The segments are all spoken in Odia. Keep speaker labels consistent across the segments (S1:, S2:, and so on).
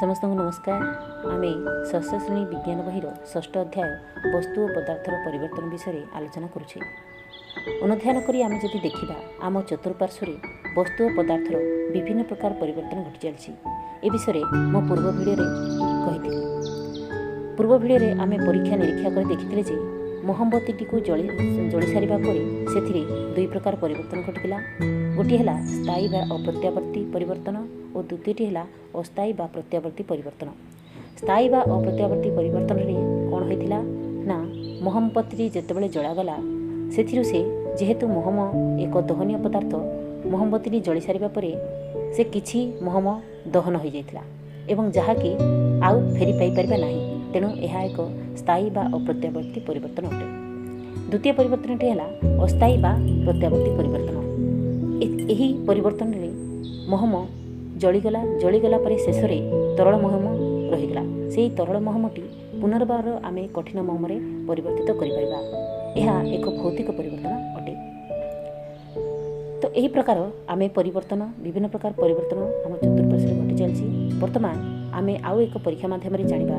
S1: ସମସ୍ତଙ୍କୁ ନମସ୍କାର। ଆମେ ଷଷ୍ଠ ଶ୍ରେଣୀ ବିଜ୍ଞାନ ବହିର ଷଷ୍ଠ ଅଧ୍ୟାୟ ବସ୍ତୁ ଓ ପଦାର୍ଥର ପରିବର୍ତ୍ତନ ବିଷୟରେ ଆଲୋଚନା କରୁଛେ। ଅନୁଧ୍ୟାନ କରି ଆମେ ଯଦି ଦେଖିବା, ଆମ ଚତୁଃପାର୍ଶ୍ୱରେ ବସ୍ତୁ ଓ ପଦାର୍ଥର ବିଭିନ୍ନ ପ୍ରକାର ପରିବର୍ତ୍ତନ ଘଟି ଚାଲିଛି। ଏ ବିଷୟରେ ମୁଁ ପୂର୍ବ ଭିଡ଼ିଓରେ କହିଥିଲି। ପୂର୍ବ ଭିଡ଼ିଓରେ ଆମେ ପରୀକ୍ଷା ନିରୀକ୍ଷା କରି ଦେଖିଥିଲେ ଯେ ମହମବତୀଟିକୁ ଜଳି ଜଳି ସାରିବା ପରେ ସେଥିରେ ଦୁଇ ପ୍ରକାର ପରିବର୍ତ୍ତନ ଘଟିଥିଲା। ଗୋଟିଏ ହେଲା ସ୍ଥାୟୀ ବା ଅପ୍ରତ୍ୟାବର୍ତ୍ତୀ ପରିବର୍ତ୍ତନ ଓ ଦ୍ୱିତୀୟଟି ହେଲା ଅସ୍ଥାୟୀ ବା ପ୍ରତ୍ୟାବର୍ତ୍ତୀ ପରିବର୍ତ୍ତନ। ସ୍ଥାୟୀ ବା ଅପ୍ରତ୍ୟାବର୍ତ୍ତୀ ପରିବର୍ତ୍ତନରେ କ'ଣ ହୋଇଥିଲା ନା, ମହମବତୀଟି ଯେତେବେଳେ ଜଳାଗଲା, ସେଥିରୁ ସେ ଯେହେତୁ ମହମ ଏକ ଦହନୀୟ ପଦାର୍ଥ, ମହମବତୀଟି ଜଳି ସାରିବା ପରେ ସେ କିଛି ମହମ ଦହନ ହୋଇଯାଇଥିଲା ଏବଂ ଯାହାକି ଆଉ ଫେରି ପାଇପାରିବା ନାହିଁ। ତେଣୁ ଏହା ଏକ ସ୍ଥାୟୀ ବା ଅପ୍ରତ୍ୟାବର୍ତ୍ତୀ ପରିବର୍ତ୍ତନ ଅଟେ। ଦ୍ୱିତୀୟ ପରିବର୍ତ୍ତନଟି ହେଲା ଅସ୍ଥାୟୀ ବା ପ୍ରତ୍ୟାବର୍ତ୍ତୀ ପରିବର୍ତ୍ତନ। ଏହି ପରିବର୍ତ୍ତନରେ ମହମ ଜଳିଗଲା, ଜଳିଗଲା ପରେ ଶେଷରେ ତରଳ ମହମ ରହିଗଲା। ସେହି ତରଳ ମହମଟି ପୁନର୍ବାର ଆମେ କଠିନ ମହମରେ ପରିବର୍ତ୍ତିତ କରିପାରିବା। ଏହା ଏକ ଭୌତିକ ପରିବର୍ତ୍ତନ ଅଟେ। ତ ଏହି ପ୍ରକାର ଆମେ ପରିବର୍ତ୍ତନ, ବିଭିନ୍ନ ପ୍ରକାର ପରିବର୍ତ୍ତନ ଆମ ଚତୁଃପାର୍ଶ୍ୱରେ ଘଟି ଚାଲିଛି। ବର୍ତ୍ତମାନ ଆମେ ଆଉ ଏକ ପରୀକ୍ଷା ମାଧ୍ୟମରେ ଜାଣିବା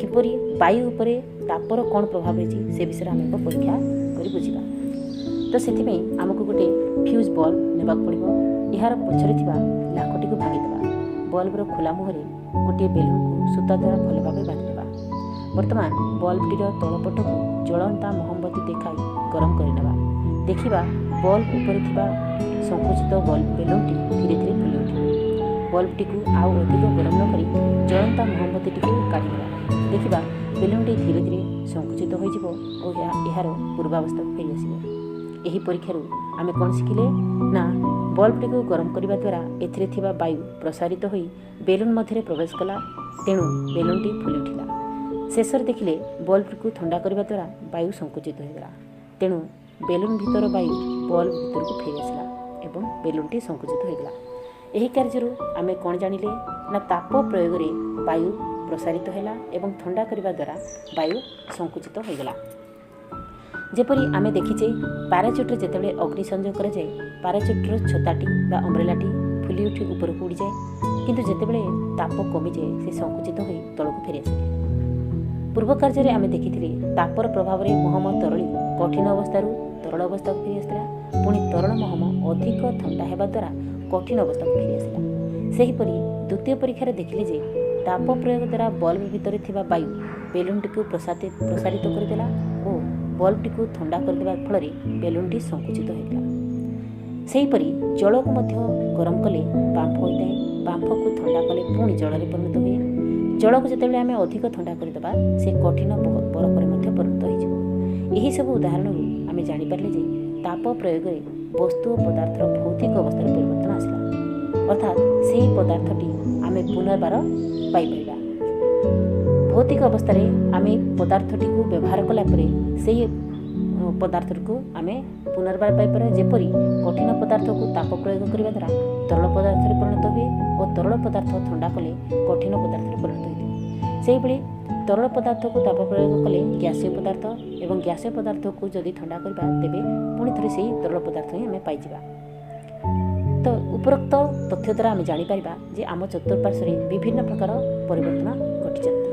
S1: କିପରି ବାୟୁ ଉପରେ ତାପର କ'ଣ ପ୍ରଭାବ ରହିଛି, ସେ ବିଷୟରେ ଆମେ ଏକ ପରୀକ୍ଷା କରି ବୁଝିବା। ତ ସେଥିପାଇଁ ଆମକୁ ଗୋଟେ ଫ୍ୟୁଜ୍ ବଲ୍ବ ନେବାକୁ ପଡ଼ିବ। ଏହାର ପଛରେ ଥିବା ଲାଖଟିକୁ ଭାଙ୍ଗିଦେବା। ବଲ୍ବର ଖୋଲା ମୁହଁରେ ଗୋଟିଏ ବେଲୁନକୁ ସୂତା ଦ୍ୱାରା ଭଲ ଭାବେ ବାନ୍ଧିଦେବା। ବର୍ତ୍ତମାନ ବଲ୍ବଟିର ତଳପଟକୁ ଜଳନ୍ତା ମହମବତୀ ଦେଖାଇ ଗରମ କରିନେବା। ଦେଖିବା, ବଲ୍ବ ଉପରେ ଥିବା ସଂକୁଚିତ ବେଲୁନଟି ଧୀରେ ଧୀରେ ଫୁଲି ଉଠିବ। ବଲ୍ବଟିକୁ ଆଉ ଅଧିକ ଗରମ ନ କରି ଜଳନ୍ତା ମହମବତୀଟିକୁ କାଢ଼ିନେବା। ଦେଖିବା, ବେଲୁନଟି ଧୀରେ ଧୀରେ ସଂକୁଚିତ ହୋଇଯିବ ଓ ଏହା ଏହାର ପୂର୍ବାବସ୍ଥାକୁ ଫେରିଆସିବ। ଏହି ପରୀକ୍ଷାରୁ ଆମେ କ'ଣ ଶିଖିଲେ ନା, ବଲ୍ବଟିକୁ ଗରମ କରିବା ଦ୍ୱାରା ଏଥିରେ ଥିବା ବାୟୁ ପ୍ରସାରିତ ହୋଇ ବେଲୁନ ମଧ୍ୟରେ ପ୍ରବେଶ କଲା, ତେଣୁ ବେଲୁନଟି ଫୁଲି ଉଠିଲା। ଶେଷରେ ଦେଖିଲେ, ବଲ୍ବଟିକୁ ଥଣ୍ଡା କରିବା ଦ୍ୱାରା ବାୟୁ ସଂକୁଚିତ ହୋଇଗଲା, ତେଣୁ ବେଲୁନ ଭିତର ବାୟୁ ବଲ୍ବ ଭିତରକୁ ଫେରିଆସିଲା ଏବଂ ବେଲୁନଟି ସଂକୁଚିତ ହୋଇଗଲା। ଏହି କାର୍ଯ୍ୟରୁ ଆମେ କ'ଣ ଜାଣିଲେ ନା, ତାପ ପ୍ରୟୋଗରେ ବାୟୁ ପ୍ରସାରିତ ହେଲା ଏବଂ ଥଣ୍ଡା କରିବା ଦ୍ୱାରା ବାୟୁ ସଂକୁଚିତ ହୋଇଗଲା। ଯେପରି ଆମେ ଦେଖିଛେ, ପାରାଚୁଟ୍ରେ ଯେତେବେଳେ ଅଗ୍ନି ସଂଯୋଗ କରାଯାଏ, ପାରାଚୁଟ୍ର ଛତାଟି ବା ଅମ୍ବ୍ରେଲାଟି ଫୁଲି ଉଠି ଉପରକୁ ଉଡ଼ିଯାଏ, କିନ୍ତୁ ଯେତେବେଳେ ତାପ କମିଯାଏ, ସେ ସଂକୁଚିତ ହୋଇ ତଳକୁ ଫେରିଆସେ। ପୂର୍ବ କାର୍ଯ୍ୟରେ ଆମେ ଦେଖିଥିଲେ, ତାପର ପ୍ରଭାବରେ ମହମ ତରଳି କଠିନ ଅବସ୍ଥାରୁ ତରଳ ଅବସ୍ଥାକୁ ଫେରିଆସିଥିଲା। ପୁଣି ତରଳ ମହମ ଅଧିକ ଥଣ୍ଡା ହେବା ଦ୍ୱାରା କଠିନ ଅବସ୍ଥାକୁ ଫେରିଆସିଲା। ସେହିପରି ଦ୍ୱିତୀୟ ପରୀକ୍ଷାରେ ଦେଖିଲେ ଯେ ତାପ ପ୍ରୟୋଗ ଦ୍ୱାରା ବଲ୍ବ ଭିତରେ ଥିବା ବାୟୁ ବେଲୁନଟିକୁ ପ୍ରସାରିତ କରିଦେଲା ଓ ବଲ୍ବଟିକୁ ଥଣ୍ଡା କରିଦେବା ଫଳରେ ବେଲୁନଟି ସଂକୁଚିତ ହୋଇଗଲା। ସେହିପରି ଜଳକୁ ମଧ୍ୟ ଗରମ କଲେ ବାମ୍ଫ ହୋଇଥାଏ। ବାମ୍ଫକୁ ଥଣ୍ଡା କଲେ ପୁଣି ଜଳରେ ପରିଣତ ହୁଏ। ଜଳକୁ ଯେତେବେଳେ ଆମେ ଅଧିକ ଥଣ୍ଡା କରିଦେବା, ସେ କଠିନ ବରଫରେ ମଧ୍ୟ ପରିଣତ ହୋଇଯିବ। ଏହିସବୁ ଉଦାହରଣରୁ ଆମେ ଜାଣିପାରିଲେ ଯେ ତାପ ପ୍ରୟୋଗରେ ବସ୍ତୁ ଓ ପଦାର୍ଥର ଭୌତିକ ଅବସ୍ଥାରେ ପରିବର୍ତ୍ତନ ଆସିଲା, ଅର୍ଥାତ୍ ସେହି ପଦାର୍ଥଟି ଆମେ ପୁନର୍ବାର ପାଇପାରିବା। ଭୌତିକ ଅବସ୍ଥାରେ ଆମେ ପଦାର୍ଥଟିକୁ ବ୍ୟବହାର କଲା ପରେ ସେହି ପଦାର୍ଥଟିକୁ ଆମେ ପୁନର୍ବାର ପାଇପାରିବା। ଯେପରି କଠିନ ପଦାର୍ଥକୁ ତାପ ପ୍ରୟୋଗ କରିବା ଦ୍ୱାରା ତରଳ ପଦାର୍ଥରେ ପରିଣତ ହୁଏ ଓ ତରଳ ପଦାର୍ଥ ଥଣ୍ଡା କଲେ କଠିନ ପଦାର୍ଥରେ ପରିଣତ ହୋଇଥାଏ, ସେହିଭଳି ତରଳ ପଦାର୍ଥକୁ ତାପ ପ୍ରୟୋଗ କଲେ ଗ୍ୟାସୀୟ ପଦାର୍ଥ ଏବଂ ଗ୍ୟାସୀୟ ପଦାର୍ଥକୁ ଯଦି ଥଣ୍ଡା କରିବା, ତେବେ ପୁଣି ଥରେ ସେହି ତରଳ ପଦାର୍ଥ ହିଁ ଆମେ ପାଇଯିବା। ତ ଉପରୋକ୍ତ ତଥ୍ୟ ଦ୍ୱାରା ଆମେ ଜାଣିପାରିବା ଯେ ଆମ ଚତୁଃପାର୍ଶ୍ୱରେ ବିଭିନ୍ନ ପ୍ରକାର ପରିବର୍ତ୍ତନ ଘଟିଛନ୍ତି।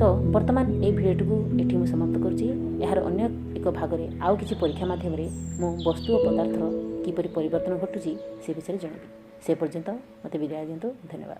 S1: ତ ବର୍ତ୍ତମାନ ଏହି ଭିଡ଼ିଓଟିକୁ ଏଠି ମୁଁ ସମାପ୍ତ କରୁଛି। ଏହାର ଅନ୍ୟ ଏକ ଭାଗରେ ଆଉ କିଛି ପରୀକ୍ଷା ମାଧ୍ୟମରେ ମୁଁ ବସ୍ତୁ ଓ ପଦାର୍ଥର କିପରି ପରିବର୍ତ୍ତନ ଘଟୁଛି, ସେ ବିଷୟରେ ଜଣାଇବି। ସେ ପର୍ଯ୍ୟନ୍ତ ମୋତେ ବିଦାୟ ଦିଅନ୍ତୁ। ଧନ୍ୟବାଦ।